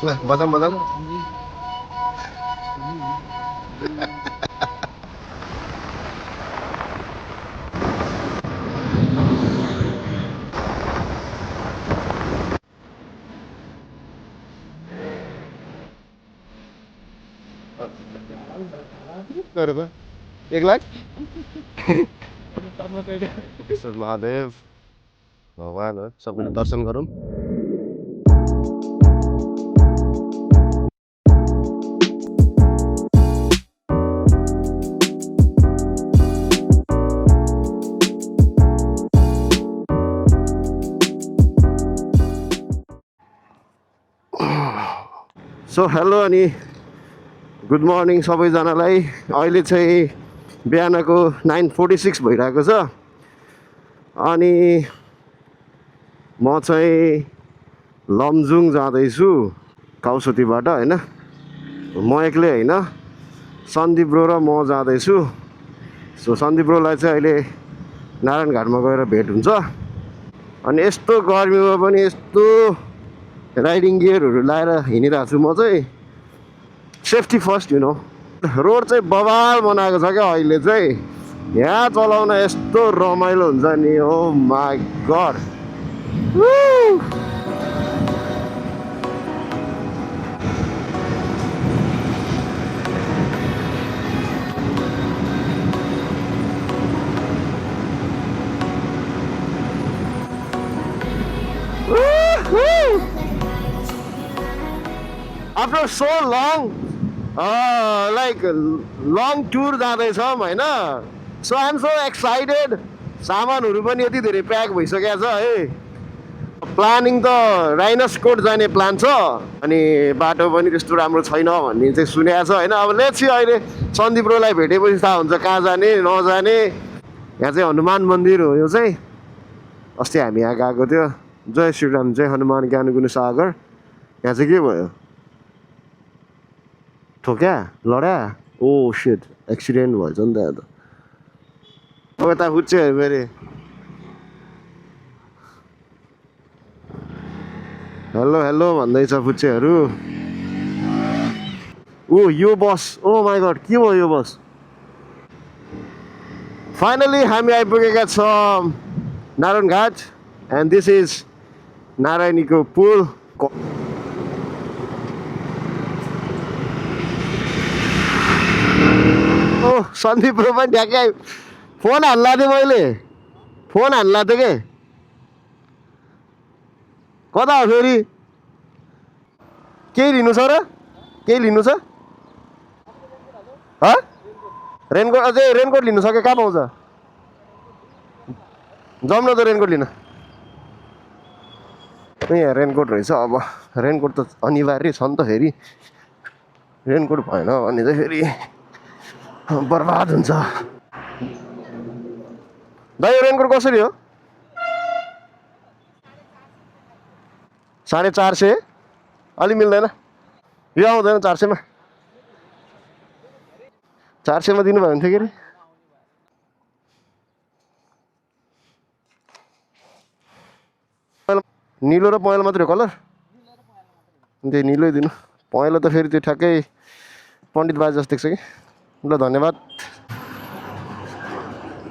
ल बजाम बजाम गरे त 1 लाख महादेव भगवान हो सबैले दर्शन गरौँ सो हेलो अनि गुड मर्निङ सबैजनालाई अहिले चाहिँ बिहानको 9:46 भइरहेको छ अनि म चाहिँ लमजुङ जाँदैछु काउसतीबाट हैन म एक्लै हैन सन्दीप ब्रो र म जाँदैछु सो सन्दीप ब्रोलाई चाहिँ अहिले नारायणघाटमा गएर भेट हुन्छ अनि यस्तो गर्मीमा पनि यस्तो राइडिङ गियरहरू लाएर हिँडिरहेको छु म चाहिँ safety first you know road चाहिँ बवाल बनाएको छ क्या अहिले चाहिँ यहाँ चलाउन यस्तो रमाइलो हुन्छ नि oh my god after so long like long tour जाँदैछौँ होइन so I am so excited सामानहरू पनि यति धेरै प्याक भइसकेको छ है प्लानिङ त राइनसकोट जाने प्लान छ अनि बाटो पनि त्यस्तो राम्रो छैन भन्ने चाहिँ सुनेको छ होइन अब लेट्स सी अहिले सन्दीप ब्रोलाई भेटेपछि थाहा हुन्छ कहाँ जाने नजाने यहाँ चाहिँ हनुमान मन्दिर हो यो चाहिँ अस्ति हामी यहाँ गएको थियो जय श्रीराम जय हनुमान ज्ञान गुण सागर यहाँ चाहिँ के भयो ठोक्या लड्या ओ सिट एक्सिडेन्ट भएछ नि त यहाँ त अब यता फुच्चेहरू फेरि हेलो हेलो भन्दैछ फुच्चेहरू ओ यो बस ओ माई गड के भयो यो बस फाइनली हामी आइपुगेका छौँ नारायणघाट एन्ड दिस इज नारायणीको पुल ओ सन्दीप ब्रो पनि ठ्याक्कै फोन हान्ला थिएँ मैले फोन हान्ला थिएँ के कता हो फेरि केही लिनु छ र केही लिनु छ रेनकोट अझै रेनकोट लिनु सक्यो कहाँ पाउँछ जाउँ न त रेनकोट लिन यहाँ रेनकोट रहेछ अब रेनकोट त अनिवार्य छ नि त फेरि रेनकोट भएन भने चाहिँ फेरि बर्बाद हुन्छ दाइ यो रेनकोट कसरी हो 450 अलि मिल्दैन यो आउँदैन 400 मा 400 मा दिनुभयो भने थियो के अरे निलो र पहेँलो मात्रै हो कलर त्यही निलै दिनु पहेँलो त फेरि त्यो ठ्याक्कै पण्डित बाजे जस्तो देख्छ कि ल धन्यवाद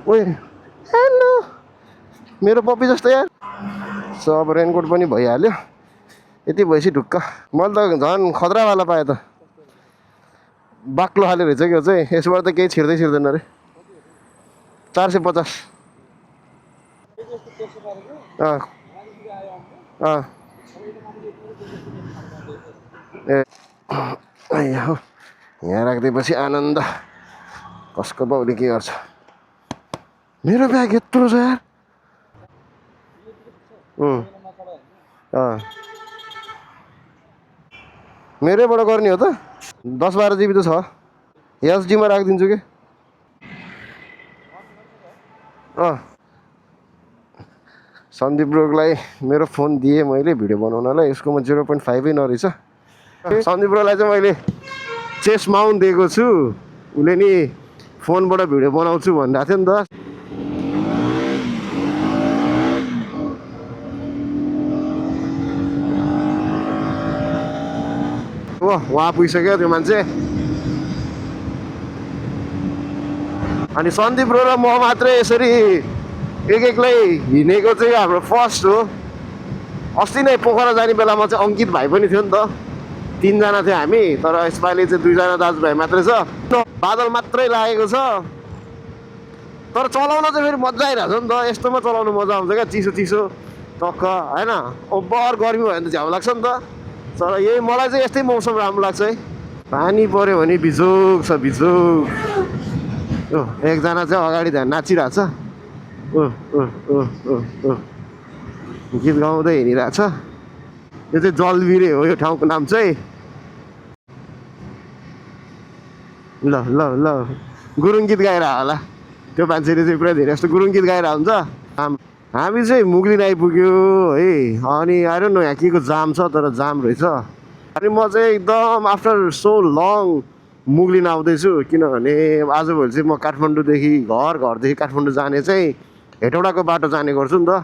ओए हेलो मेरो पप्पी जस्तो यार सो अब रेनकोट पनि भइहाल्यो यति भएपछि ढुक्क मैले त झन् खतरावाला पाएँ त बाक्लो खाले रहेछ कि यो चाहिँ यसबाट त केही छिर्दै छिर्दैन अरे 450 ए हो यहाँ राखिदिएपछि आनन्द कसको बाउले के गर्छ मेरो ब्याग यत्रो छ यार मेरैबाट गर्ने हो त 10-12 GB त छ एसडीमा राखिदिन्छु कि सन्दीप ब्रोलाई मेरो फोन दिएँ मैले भिडियो बनाउनलाई यसकोमा 0.5 नरहेछ सन्दीप ब्रोलाई चाहिँ मैले चेस्ट माउन्ट दिएको छु उसले नि फोनबाट भिडियो बनाउँछु भनिरहेको थियो नि त वहाँ पुगिसक्यो त्यो मान्छे। अनि सन्दीप ब्रो र म मात्रै यसरी एक एक्लै हिँडेको चाहिँ हाम्रो फर्स्ट हो। अस्ति नै पोखरा जाने बेलामा चाहिँ अङ्कित भाइ पनि थियो नि त, 3 जना थियो हामी, तर यसपालि चाहिँ 2 जना दाजुभाइ मात्रै छ। बादल मात्रै लागेको छ, तर चलाउन चाहिँ फेरि मजा आइरहेको छ नि त। यस्तोमा चलाउनु मजा आउँछ क्या, चिसो चिसो टक्क होइन। ओभर गर्मी भयो भने त झ्याउ लाग्छ नि त। तर यही मलाई चाहिँ यस्तै मौसम राम्रो लाग्छ है। पानी पऱ्यो भने भिजोक छ भिजोक। एकजना चाहिँ अगाडि ध्यान नाचिरहेको छ, गीत गाउँदै हिँडिरहेको छ। यो चाहिँ जलबिरे हो यो ठाउँको नाम चाहिँ। ल ल ल गुरुङ गीत गाइरह होला त्यो मान्छेले चाहिँ, पुरा धेरै जस्तो गुरुङ गीत गाइरहेको हुन्छ। हामी चाहिँ मुगलिन आइपुग्यो है। अनि आई डोन्ट नो यहाँ के को जाम छ, तर जाम रहेछ। अनि म चाहिँ एकदम आफ्टर सो लङ मुगलिन आउँदैछु, किनभने आजभोलि चाहिँ म काठमाडौँदेखि घरदेखि काठमाडौँ जाने चाहिँ हेटौडाको बाटो जाने गर्छु नि त।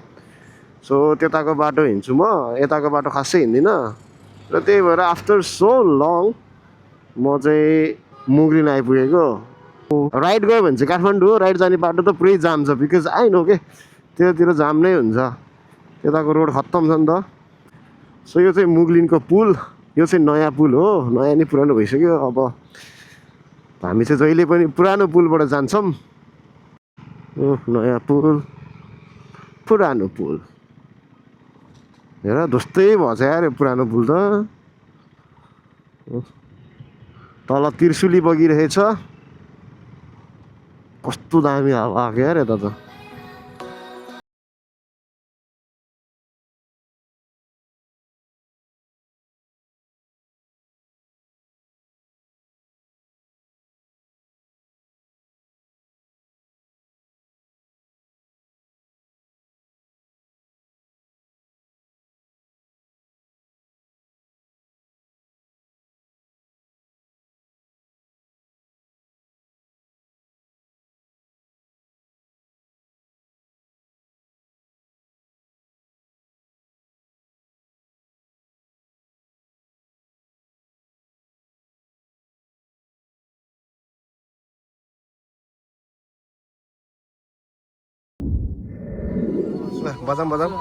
सो त्यताको बाटो हिँड्छु म, यताको बाटो खासै हिँड्दिनँ। र त्यही भएर आफ्टर सो लङ म चाहिँ मुगलिन आइपुगेको। राइट गयो भने चाहिँ काठमाडौँ हो, राइट जाने बाटो त पुरै जाम छ। बिकज आई नो के त्यतातिर जाम नै हुन्छ, त्यताको रोड खत्तम छ नि त। सो यो चाहिँ मुगलिनको पुल, यो चाहिँ नयाँ पुल हो, नयाँ नि पुरानो भइसक्यो। अब हामी चाहिँ जहिले पनि पुरानो पुलबाट जान्छौँ। नयाँ पुल, पुरानो पुल, हेर जस्तै भएछ यार यो पुरानो पुल त। तल त्रिशुली बगिरहेछ, कस्तो दामी हावा आएको यार यता त। बजाम बजाम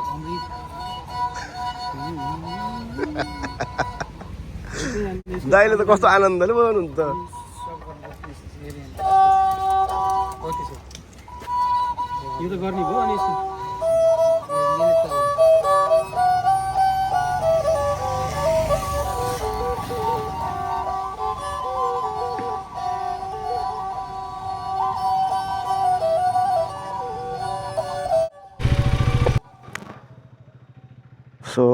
दाइले त कस्तो आनन्दले बजाउनुहुन्छ त। यो त गर्ने भयो। अनि सो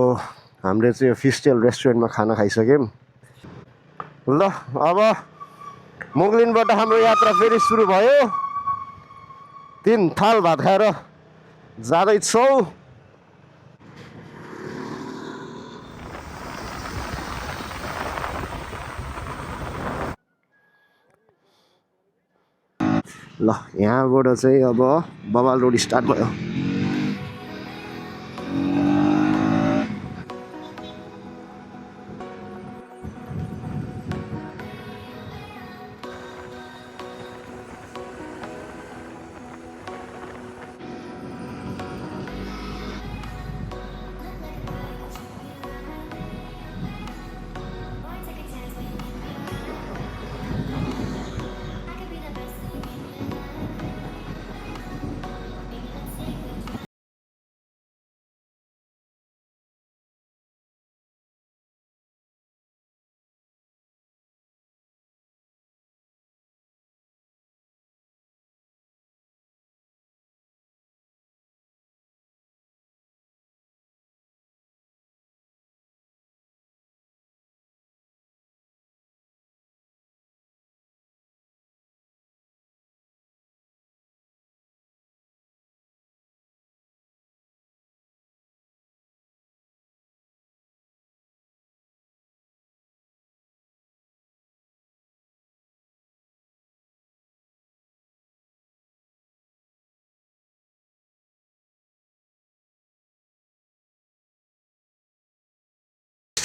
हामीले चाहिँ यो फिस्टेल रेस्टुरेन्टमा खाना खाइसक्यौँ। ल अब मुगलिनबाट हाम्रो यात्रा फेरि सुरु भयो। 3 थाल भात खाएर जाँदैछौँ। ल यहाँबाट चाहिँ अब बवाल रोड स्टार्ट भयो।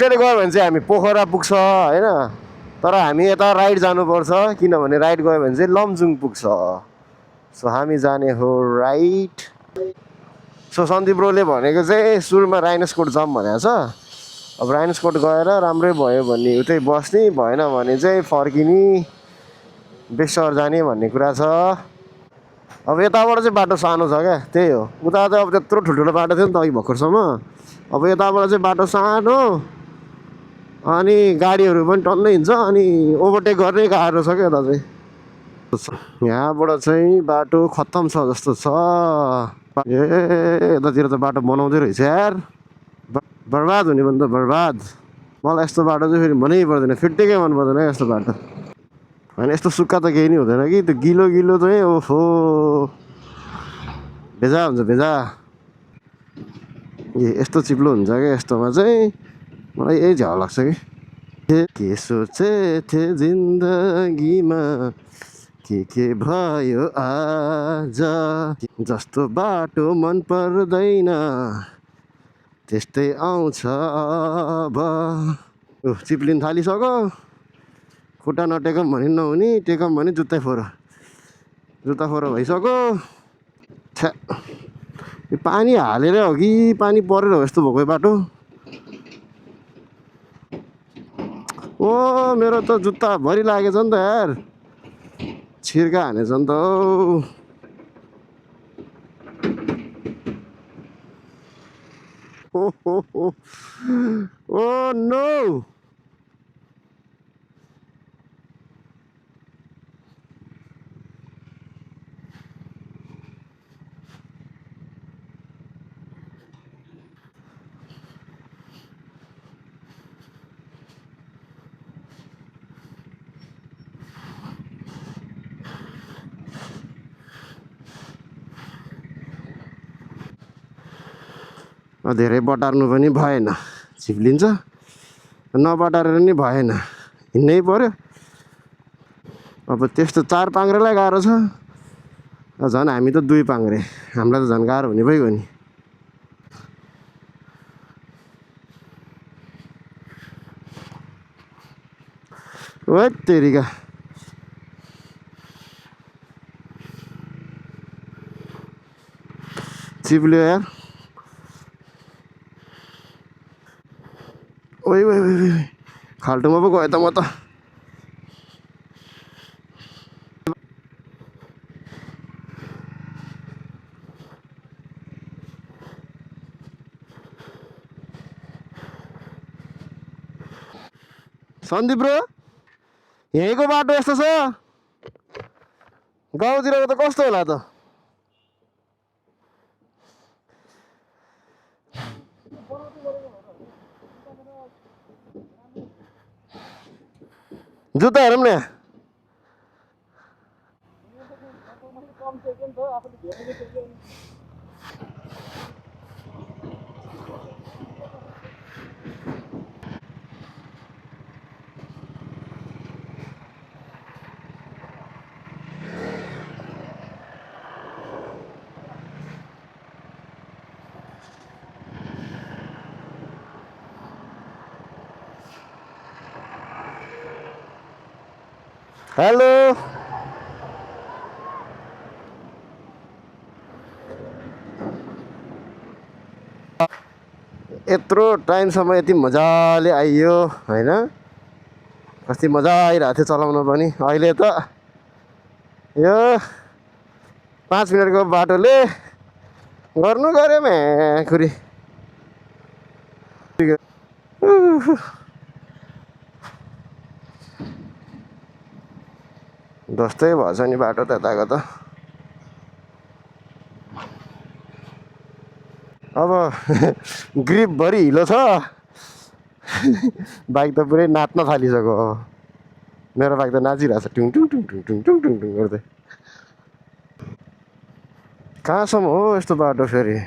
होमस्टे गयो भने चाहिँ हामी पोखरा पुग्छ होइन, तर हामी यता राइड जानुपर्छ किनभने राइड गयो भने चाहिँ लमजुङ पुग्छ। सो हामी जाने हो राइड। सो सन्दीप ब्रोले भनेको चाहिँ सुरुमा राइनोस्कोट जाऊँ भनेको छ। अब राइनोस्कोट गएर राम्रै भयो भने उतै बस्ने, भएन भने चाहिँ फर्किने, बेसर जाने भन्ने कुरा छ। अब यताबाट चाहिँ बाटो सानो छ क्या, त्यही हो। उता त अब त्यत्रो ठुल्ठुलो बाटो थियो नि त अघि भर्खरसम्म, अब यताबाट चाहिँ बाटो सानो अनि गाडीहरू पनि टन्नै हिँड्छ अनि ओभरटेक गर्ने गाह्रो छ क्या यता चाहिँ। यहाँबाट चाहिँ बाटो खत्तम छ जस्तो छ। ए यतातिर त बाटो बनाउँदै रहेछ यार, बर्बाद हुने भने त बर्बाद। मलाई यस्तो बाटो चाहिँ फेरि मनै पर्दैन, फिट्टेकै मन पर्दैन यस्तो बाटो। होइन यस्तो सुक्खा त केही नै हुँदैन कि, त्यो गिलो गिलो चाहिँ ओहो भेजा हुन्छ भेजा। ए यस्तो चिप्लो हुन्छ क्या यस्तोमा चाहिँ, मलाई यही झ्याउ लाग्छ कि। के सोचे थिए जिन्दगीमा के भयो आज, जस्तो बाटो मन पर्दैन त्यस्तै आउँछ अब। चिप्लिन थालिसक्यो, खुट्टा नटेकम भने नहुने, टेकम भने जुत्तै फोरो, जुत्ता फोरो भइसक्यो। छ्या यो पानी हालेर हो कि पानी परेर हो यस्तो भएको बाटो। ओ मेरो त जुत्ता भरि लागेछ नि त यार, छिर्का हानेछ नि त। ओ नो धेरै बटार्नु पनि भएन, चिप्लिन्छ, नबटारेर नि भएन, हिँड्नै पर्यो। अब त्यस्तो 4 पाङ्ग्रेलाई गाह्रो छ, झन् हामी त 2 पाङ्ग्रे, हामीलाई त झन् गाह्रो हुने भइगयो नि। ओ तेरिका चिप्ल्यो यार। ओइ ओइ ओइ खाल्टोमा पो गएँ त म त। सन्दीप ब्रो यहीँको बाटो यस्तो छ, गाउँतिरको त कस्तो होला त। जुत्ता हेरौँ न। हेलो यत्रो टाइमसम्म यति मजाले आइयो होइन, कति मजा आइरहेको थियो चलाउन पनि। अहिले त यो 5 मिनटको बाटोले गर्नु गऱ्यो म्याखुरी। जस्तै भएछ नि बाटो त यताको त। अब ग्रिपभरि हिलो छ, बाइक त पुरै नाच्न थालिसक्यो। मेरो बाइक त नाचिरहेछ टुङ टुङ टुङ टुङ टुङ टुङ टुङ टुङ गर्दै। कहाँसम्म हो यस्तो बाटो फेरि?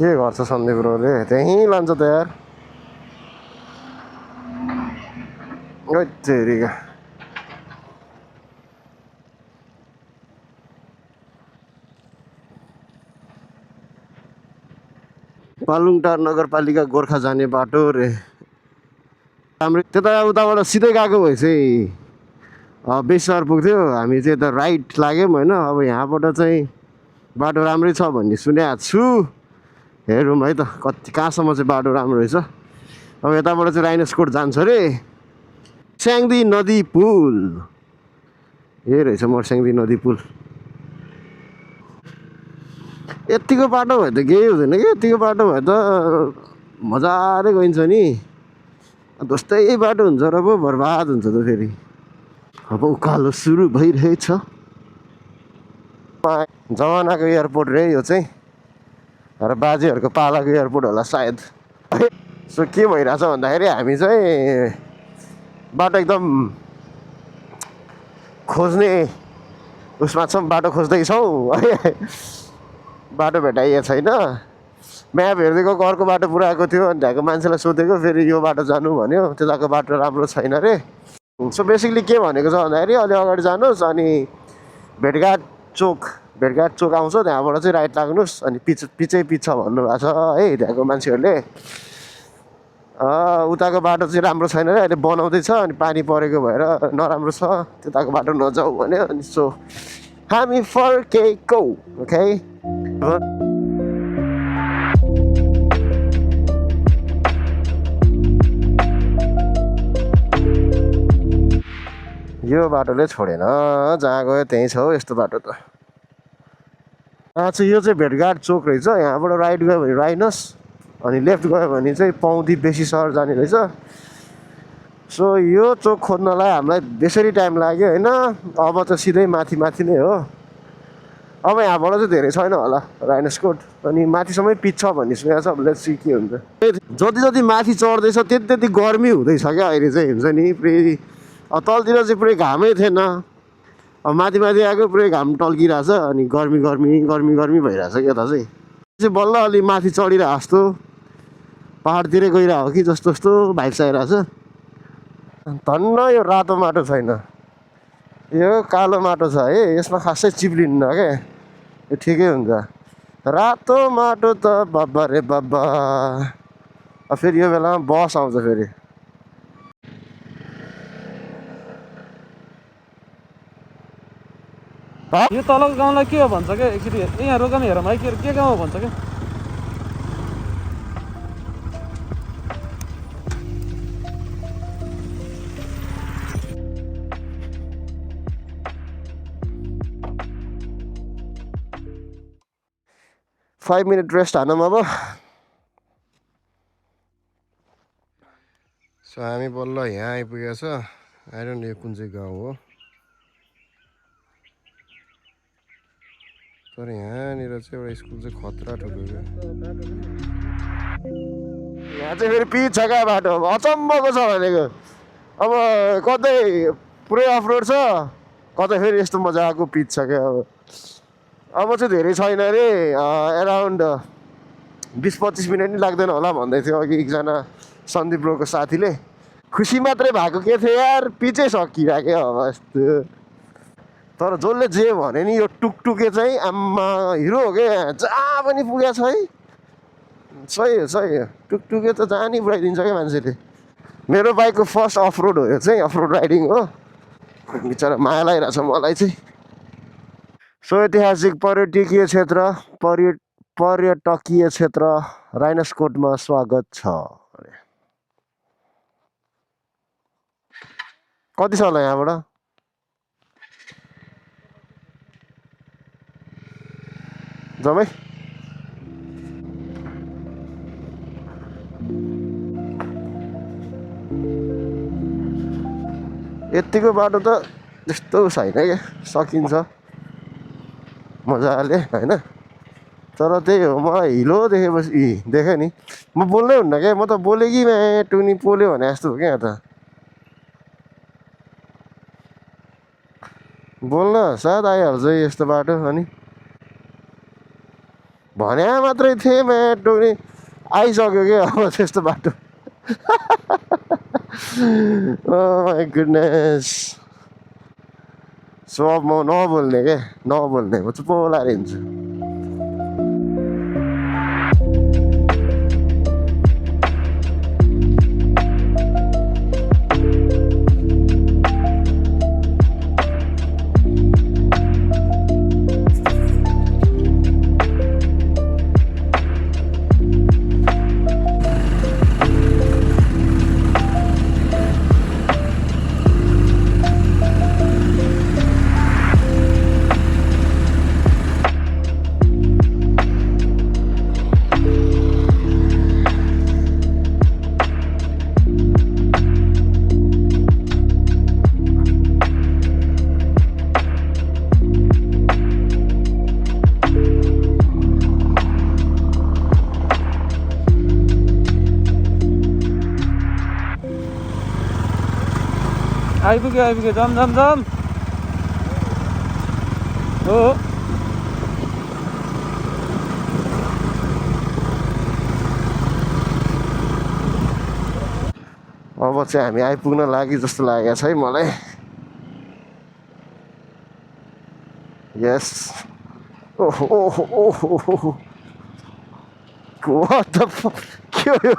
के गर्छ सन्दीप ब्रोले, त्यहीँ लान्छ त यार। तेरिका बालुङटार नगरपालिका गोर्खा जाने बाटो रे हाम्रो त्यता उताबाट सिधै गएको भए चाहिँ बेसर पुग्थ्यो हामी चाहिँ यता राइट लाग्यौँ होइन अब यहाँबाट चाहिँ बाटो राम्रै छ भन्ने सुनेको छु हेरौँ है त कति कहाँसम्म चाहिँ बाटो राम्रो रहेछ अब यताबाट चाहिँ राइनोस्कोट जान्छ अरे मर्स्याङ्दी नदी पुल यही रहेछ मर्स्याङ्दी नदी पुल यतिको बाटो भए त केही हुँदैन कि यतिको बाटो भए त मजाले गइन्छ नि जस्तै बाटो हुन्छ र पो बर्बाद हुन्छ त फेरि अब उकालो सुरु भइरहेछ जमानाको एयरपोर्ट रे यो चाहिँ र बाजेहरूको पालाको एयरपोर्ट होला सायद सो के भइरहेछ भन्दाखेरि हामी चाहिँ बाटो एकदम खोज्ने उसमा छौँ बाटो खोज्दैछौँ है बाटो भेटाइएको छैन म्याप हेरिदिएको अर्को बाटो पुऱ्याएको थियो अनि त्यहाँको मान्छेलाई सोधेको फेरि यो बाटो जानु भन्यो त्यताको बाटो राम्रो छैन अरे सो बेसिकली के भनेको छ भन्दाखेरि अलि अगाडि जानुहोस् अनि भेटघाट चोक आउँछ त्यहाँबाट चाहिँ राइट लाग्नुहोस् अनि पिछै छ भन्नुभएको छ है त्यहाँको मान्छेहरूले उताको बाटो चाहिँ राम्रो छैन अरे अहिले बनाउँदैछ अनि पानी परेको भएर नराम्रो छ त्यताको बाटो नजाऊ भन्यो अनि सो हामी फर्केको ओके यो बाटोले छोडेन जहाँ गयो त्यहीँ छ हौ यस्तो बाटो त चाहिँ यो चाहिँ भेटघाट चोक रहेछ यहाँबाट राइट गयो भने राइनस अनि लेफ्ट गयो भने चाहिँ पौदी बेसी सहर जाने रहेछ सो यो चोक खोज्नलाई हामीलाई बेसरी टाइम लाग्यो होइन अब त सिधै माथि नै हो अब यहाँबाट चाहिँ धेरै छैन होला राइनोस्कोट अनि माथिसम्मै पिच छ भन्ने सुनेको छ अब लेट्स सी के हुन्छ जति माथि चढ्दैछ त्यति गर्मी हुँदैछ क्या अहिले चाहिँ हुन्छ नि पुरै तलतिर चाहिँ पुरै घामै थिएन अब माथि आएको पुरै घाम टल्किरहेछ अनि गर्मी भइरहेछ क्या यता चाहिँ बल्ल अलि माथि चढिरहेको जस्तो पाहाडतिरै गइरहेको हो कि जस्तो भाइब्स आइरहेछ धन्न यो रातो माटो छैन यो कालो माटो छ है यसमा खासै चिप्लिन्न क्या यो ठिकै हुन्छ रातो माटो त बाबा रे बाबा फेरि यो बेलामा बस आउँछ फेरि यो तलको गाउँलाई के हो भन्छ क्या एकचोटि यहाँ रोगामी हेरौँ है के गाउँ हो भन्छ क्या 5 मिनट रेस्ट हानौँ अब सो हामी बल्ल यहाँ आइपुगेको छ आई डोन्ट नो कुन चाहिँ गाउँ हो तर यहाँनिर चाहिँ एउटा स्कुल चाहिँ खतरा ठुलो यहाँ चाहिँ फेरि पिच छ क्या बाटो अचम्मको छ भनेको अब कतै पुरै अफ रोड छ कतै फेरि यस्तो मजाको पिच छ क्या अब चाहिँ धेरै छैन अरे एराउन्ड 20-25 मिनट नि लाग्दैन होला भन्दै थियो अघि एकजना सन्दीप ब्रोको साथीले खुसी मात्रै भएको के थियो यार पिचै सकिराख्यो अब यस्तो तर जसले जे भने नि यो टुकटुके चाहिँ आम्मा हिरो हो क्या जहाँ पनि पुगेको छ है सही हो टुकटुके त जहाँ नि पुऱ्याइदिन्छ क्या मान्छेले मेरो बाइकको फर्स्ट अफ रोड हो यो चाहिँ अफ रोड राइडिङ हो बिचरा माया लागिरहेछ मलाई चाहिँ सो ऐतिहासिक पर्यटकीय क्षेत्र राइनोस्कोटमा स्वागत छ कति छ होला यहाँबाट जम्मै यतिको बाटो त त्यस्तो छैन क्या सकिन्छ मजाले होइन तर त्यही हो म हिलो देखेपछि देखेँ नि म बोल्नै हुन्न क्या म त बोलेँ कि टुनी पोल्यो भने जस्तो हो क्या त बोल्न सायद आइहाल्छ यस्तो बाटो अनि भने मात्रै थिएँ टुनी आइसक्यो क्या अब त्यस्तो बाटो माई गुडनेस सो अब म नबोल्ने क्या नबोल्ने म चुप्पो लाएर हिँड्छु आइपुग्यो जाम हो अब चाहिँ हामी आइपुग्न लागि जस्तो लागेको छ है मलाई यस ओहो ओहो ओहो What the fuck? के हो यो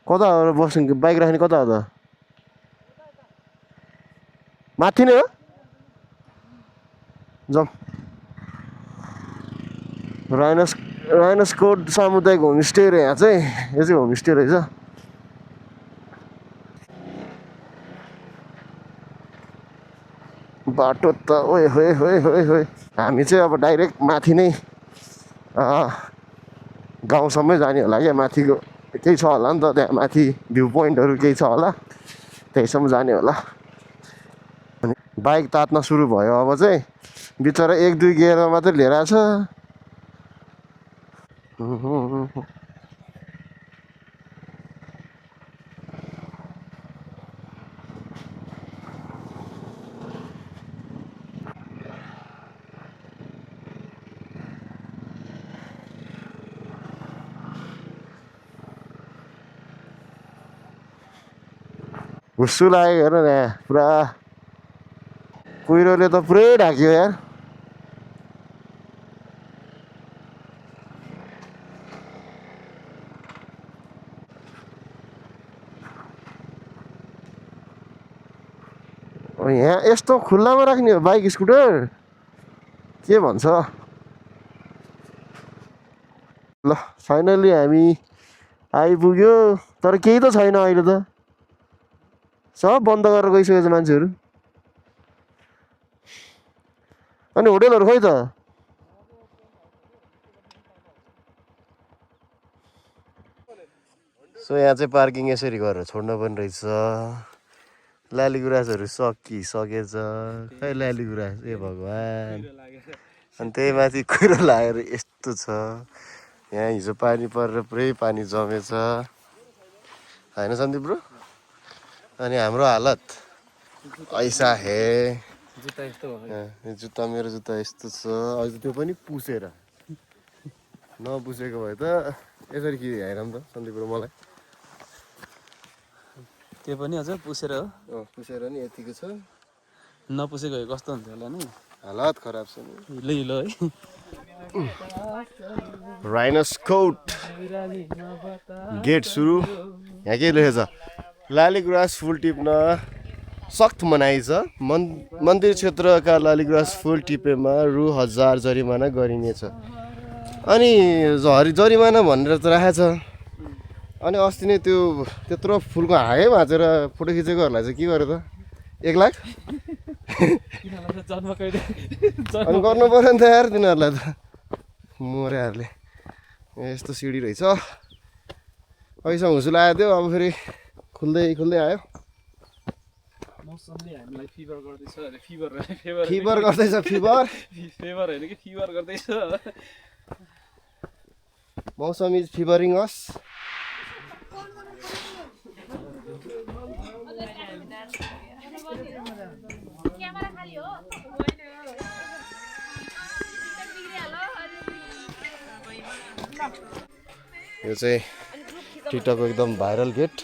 कता हो बस्नु बाइक राख्ने कता हो त माथि नै हो जाउँ राइनस कोट सामुदायिक होमस्टे रे यहाँ चाहिँ यो चाहिँ होमस्टे रहेछ बाटो त ओए होए होए होए होए हामी चाहिँ अब डाइरेक्ट माथि नै गाउँसम्मै जाने होला क्या माथिको केही छ होला नि त त्यहाँ माथि भ्यू पोइन्टहरू केही छ होला त्यहीसम्म जाने होला अनि बाइक तात्न सुरु भयो अब चाहिँ बिचरा 1-2 गियर मात्रै लिएर आएको छ हुस्सु लाग्यो हेर न यहाँ पुरा कुहिरोले त पुरै ढाक्यो यार यहाँ यस्तो खुल्लामा राख्ने हो बाइक स्कुटर के भन्छ ल फाइनली हामी आइपुग्यो तर केही त छैन अहिले त सब बन्द गरेर गइसकेको छ मान्छेहरू अनि होटेलहरू खै त सो यहाँ चाहिँ पार्किङ यसरी गरेर छोड्न पनि रहेछ लालीगुराँसहरू सकिसकेछ खै लालीगुराँस ए भगवान् अनि त्यही माथि कुहिरो लागेर यस्तो छ यहाँ हिजो पानी परेर पुरै पानी जमेछ होइन सन्दीप ब्रो अनि हाम्रो हालत ऐसा हे जुत्ता मेरो जुत्ता यस्तो छ अझ त्यो पनि पुसेर नपुसेको भए त यसरी के हेरौँ त सन्दीप ब्रो मलाई त्यो पनि अझ पुसेर हो पुसेर नि यतिको छ नपुसेको भए कस्तो हुन्थ्यो होला नि हालत खराब छ हिलो हिलो है राइनस कोट गेट सुरु यहाँ के लेखेछ लालीगुराँस फुल टिप्न सख्त मनाइ छ मन्दिर क्षेत्रका लालीगुराँस फुल टिपेमा रु 1000 जरिमाना गरिनेछ अनि जरिमाना भनेर त राखेछ अनि अस्ति नै त्यो त्यत्रो फुलको हाँगै भाँचेर फोटो खिचेकोहरूलाई चाहिँ के गर्यो त 1 लाख अनि गर्नु पर्यो नि त यार तिनीहरूलाई त मोरेहरूले यस्तो सिडी रहेछ पैसा हुँसु लाग्यो थियो अब फेरि खुल्दै आयो मौसमले हामीलाई फिभर गर्दैछ अरे फिभर गर्दैछ फिभर होइन कि फिभर गर्दैछ मौसम इज फिभरिङ अस यो चाहिँ टिकटकको एकदम भाइरल गेट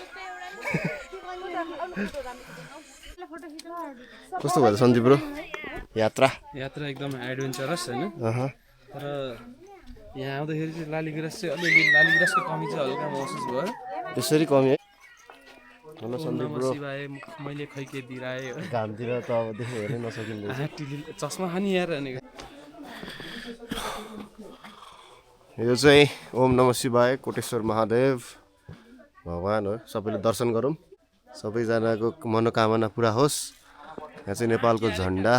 कस्तो भयो सन्दीप ब्रो यात्रा एकदम एडभेन्चरस होइन तर यहाँ आउँदाखेरि चाहिँ लालीगुराँस चाहिँ अलिअलि लालीगुराँसको कमी चाहिँ हल्का महसुस भयो त्यसरी कमी है हेलो सन्दीप ब्रो मैले खै के दिराएँ घामतिर त अब देख्नु हेर्नै नसकिँदैछ चस्मा खानी यार भनेको यो चाहिँ ओम नमः शिवाय कोटेश्वर महादेव भगवान् हो सबैले दर्शन गरौँ सबैजनाको मनोकामना पुरा होस् यहाँ चाहिँ नेपालको झन्डा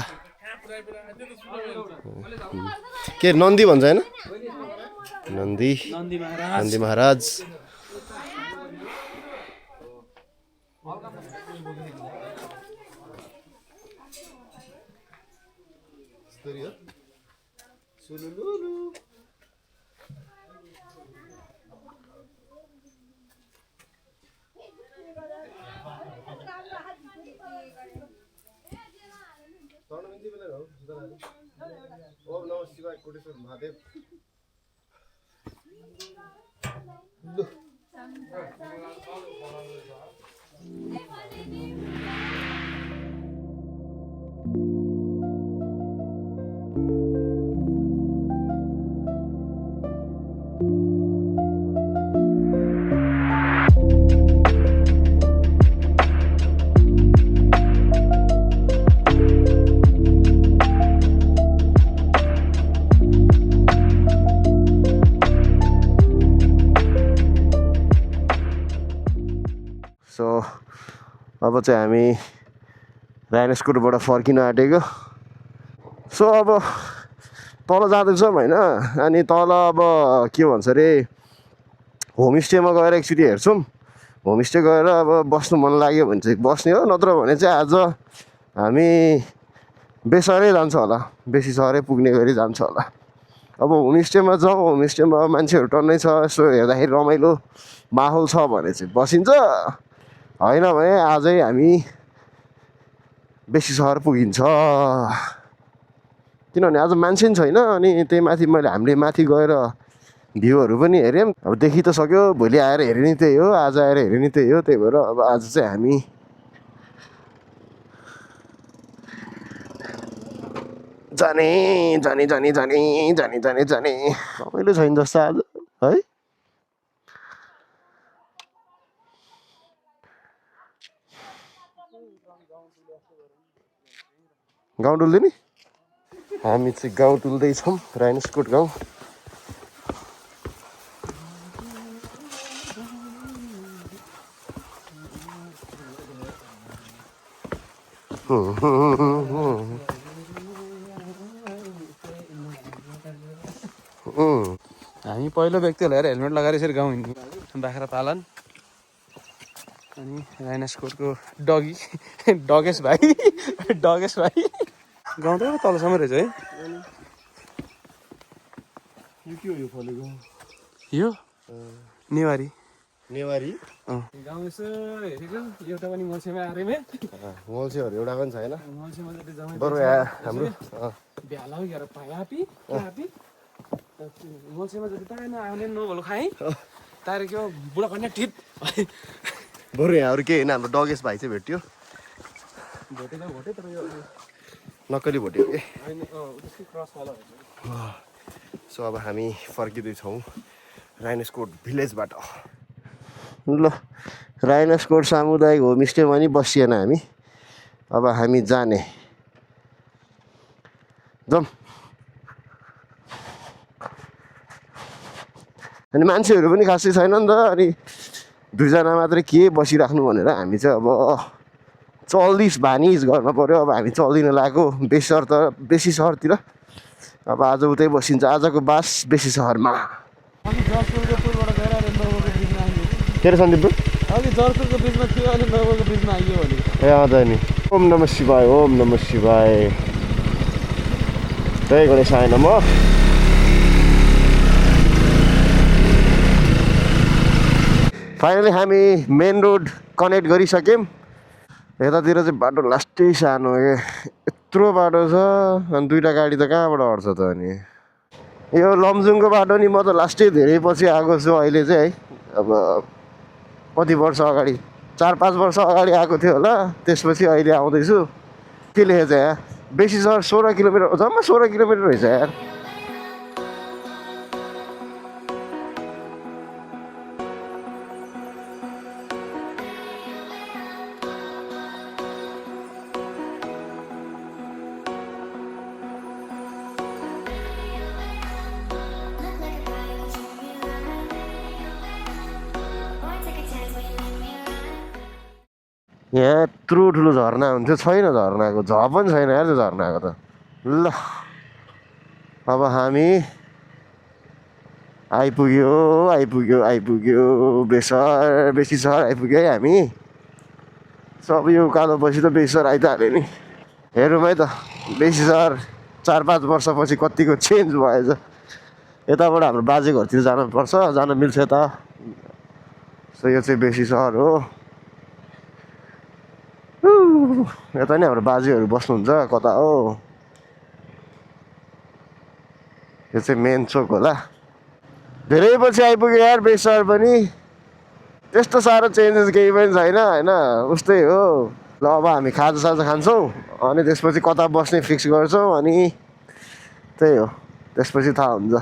के नन्दी भन्छ होइन नन्दी महाराज ओम नमः शिवाय कोटेश्वर महादेव सो अब चाहिँ हामी राइनस्कुटबाट फर्किन आँटेको सो अब तल जाँदैछौँ होइन अनि तल अब के भन्छ अरे होमस्टेमा गएर एकचोटि हेर्छौँ होमस्टे गएर अब बस्नु मन लाग्यो भने चाहिँ बस्ने हो नत्र भने चाहिँ आज हामी बेसरै जान्छ होला बेसी सहरै पुग्ने गरी जान्छ होला अब होमस्टेमा जाउँ होमस्टेमा मान्छेहरू टन्नै छ यसो हेर्दाखेरि रमाइलो माहौल छ भने चाहिँ बसिन्छ होइन भने आजै हामी बेसी सहर पुगिन्छ किनभने आज मान्छे पनि छैन अनि त्यही माथि हामीले माथि गएर भ्यूहरू पनि हेऱ्यौँ अब देखि त सक्यो भोलि आएर हेऱ्यो नि त्यही हो आज आएर हेऱ्यो नि त्यही हो त्यही भएर अब आज चाहिँ हामी जाने जाने जाने जाने जाने जाने जाने रमाइलो छैन जस्तो आज है गाउँ डुल्दै नि हामी चाहिँ गाउँ डुल्दैछौँ राइनस्कुट गाउँ हामी पहिलो व्यक्ति लिएर हेलमेट लगाएर यसरी गाउँ हिँड्नु बाख्रा पालन अनि राइनस्कुटको डगी डगेस भाइ गाउँ त तलसम्म रहेछ है यो के हो यो फलेको यो नेवारी गाउँ यसो हेरेको एउटा पनि मल्सेमा आरेमे मल्सेहरू एउटा पनि छैन मल्सेमा जति जम्मै बरु यहाँ हाम्रो भ्याला गएर पापी मल्सेमा जति पाएन आउने नभलो खाएँ तार के बुढा कन्या टिप बरु यहाँ अरू केही होइन हाम्रो डगेस भाइ चाहिँ भेट्यो भोटे तर यो नक्कली भोट्यो के क्रस वाला सो अब हामी फर्किँदैछौँ राइनस्कोट भिलेजबाट ल राइनस्कोट सामुदायिक होमस्टेमा नि बसिएन हामी अब हामी जाने जाउँ अनि मान्छेहरू पनि खासै छैन नि त अनि दुईजना मात्रै के बसिराख्नु भनेर हामी चाहिँ अब चल्दिस भानिज गर्न पऱ्यो अब हामी चल्दिन लागेको बेसी सहरतिर अब आज उतै बसिन्छ आजको बास बेसी सहरमा के अरे सन्दीप अघि जर्सुलको बिचमा थियो अहिले नगरको बिचमा आइयो भने ए हजुर नि ओम नमः शिवाय त्यही गणेशाय नमः फाइनली हामी मेन रोड कनेक्ट गरिसक्यौँ यतातिर चाहिँ बाटो लास्टै सानो के यत्रो बाटो छ अनि दुईवटा गाडी त कहाँबाट अट्छ त अनि यो लमजुङको बाटो नि म त लास्टै धेरै पछि आएको छु अहिले चाहिँ है। अब कति वर्ष अगाडि 4-5 वर्ष अगाडि आएको थियो होला, त्यसपछि अहिले आउँदैछु। के लेखेको छ यहाँ? बेसी सहर 16 किलोमिटर, जम्मा 16 किलोमिटर रहेछ यार। यहाँ यत्रो ठुलो झरना हुन्थ्यो, छैन झरनाको, पनि छैन यार त्यो झरनाको त। ल अब हामी आइपुग्यो बेसी सहर आइपुग्यो है हामी। सब यो उकालोपछि त बेसी सहर आइ त हाल्यो नि। हेरौँ है त बेसी सहर 4-5 वर्षपछि कतिको चेन्ज भएछ। यताबाट हाम्रो बाजे घरतिर जान मिल्छ यता। सो यो चाहिँ बेसी सहर हो। यता नि हाम्रो बाजेहरू बस्नुहुन्छ, कता हो यो चाहिँ मेन चोक होला। धेरै पछि आइपुग्यो यार बेसी सहर पनि। त्यस्तो साह्रो चेन्जेस केही पनि छैन होइन, उस्तै हो। ल अब हामी खाजासाजा खान्छौँ अनि त्यसपछि कता बस्ने फिक्स गर्छौँ अनि त्यही हो, त्यसपछि थाहा हुन्छ।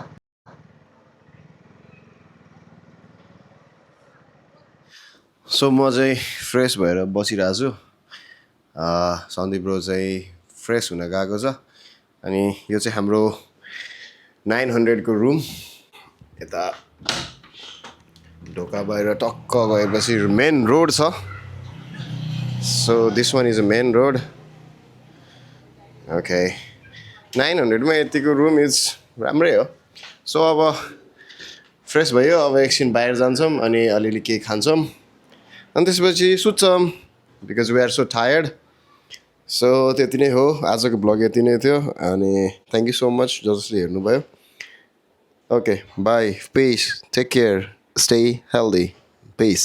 सो म चाहिँ फ्रेस भएर बसिरहेको छु। सन्दीप ब्रो चाहिँ फ्रेस हुन गएको छ। अनि यो चाहिँ हाम्रो 900 को रुम। यता ढोका बाहिर टक्क गएपछि मेन रोड छ। So this one is a main road. Okay 900 मा यतिको रुम इज राम्रै हो। सो अब फ्रेस भयो, अब एकछिन बाहिर जान्छौँ अनि अलिअलि केही खान्छौँ अनि त्यसपछि सुत्छौँ because we are so tired. So त्यति नै हो, आजको ब्लग यति नै थियो। अनि थ्याङ्क यू सो मच जसले हेर्नुभयो। Okay bye, peace, take care, stay healthy, piece.